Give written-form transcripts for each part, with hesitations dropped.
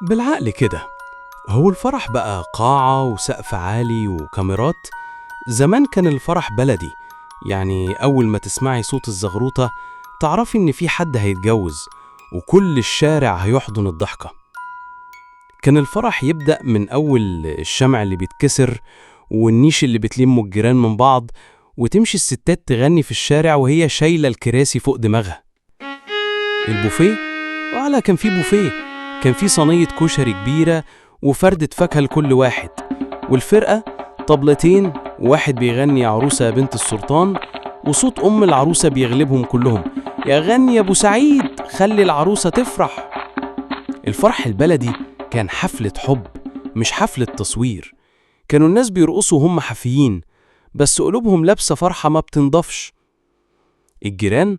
بالعقل كده، هو الفرح بقى قاعة وسقف عالي وكاميرات؟ زمان كان الفرح بلدي، يعني أول ما تسمعي صوت الزغروطة تعرفي إن في حد هيتجوز وكل الشارع هيحضن الضحكة. كان الفرح يبدأ من أول الشمع اللي بيتكسر والنيش اللي بتلمه الجيران من بعض، وتمشي الستات تغني في الشارع وهي شايلة الكراسي فوق دماغها. البوفيه؟ ولا كان في بوفيه، كان في صينية كشري كبيرة وفردة فاكهة لكل واحد، والفرقة طبلتين، وواحد بيغني يا عروسة يا بنت السلطان، وصوت أم العروسة بيغلبهم كلهم، يا غني يا أبو سعيد خلي العروسة تفرح. الفرح البلدي كان حفلة حب مش حفلة تصوير. كانوا الناس بيرقصوا هم حافيين، بس قلوبهم لابسة فرحة ما بتنضفش. الجيران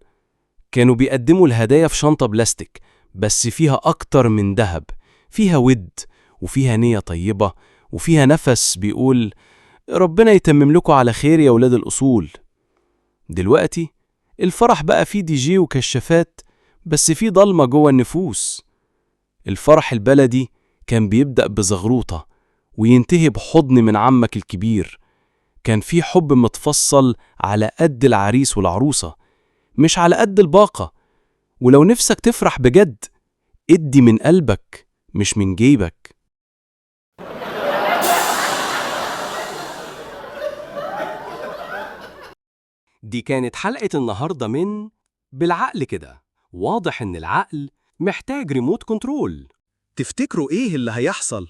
كانوا بيقدموا الهدايا في شنطة بلاستيك، بس فيها أكتر من ذهب، فيها ود وفيها نية طيبة وفيها نفس بيقول ربنا يتمم لكم على خير يا ولاد الأصول. دلوقتي الفرح بقى فيه دي جي وكشافات، بس فيه ضلمة جوه النفوس. الفرح البلدي كان بيبدأ بزغروطة وينتهي بحضن من عمك الكبير. كان فيه حب متفصل على قد العريس والعروسة، مش على قد الباقة. ولو نفسك تفرح بجد، ادي من قلبك مش من جيبك. دي كانت حلقة النهاردة من بالعقل كده. واضح إن العقل محتاج ريموت كنترول. تفتكروا إيه اللي هيحصل؟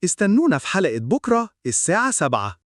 استنونا في حلقة بكرة الساعة 7.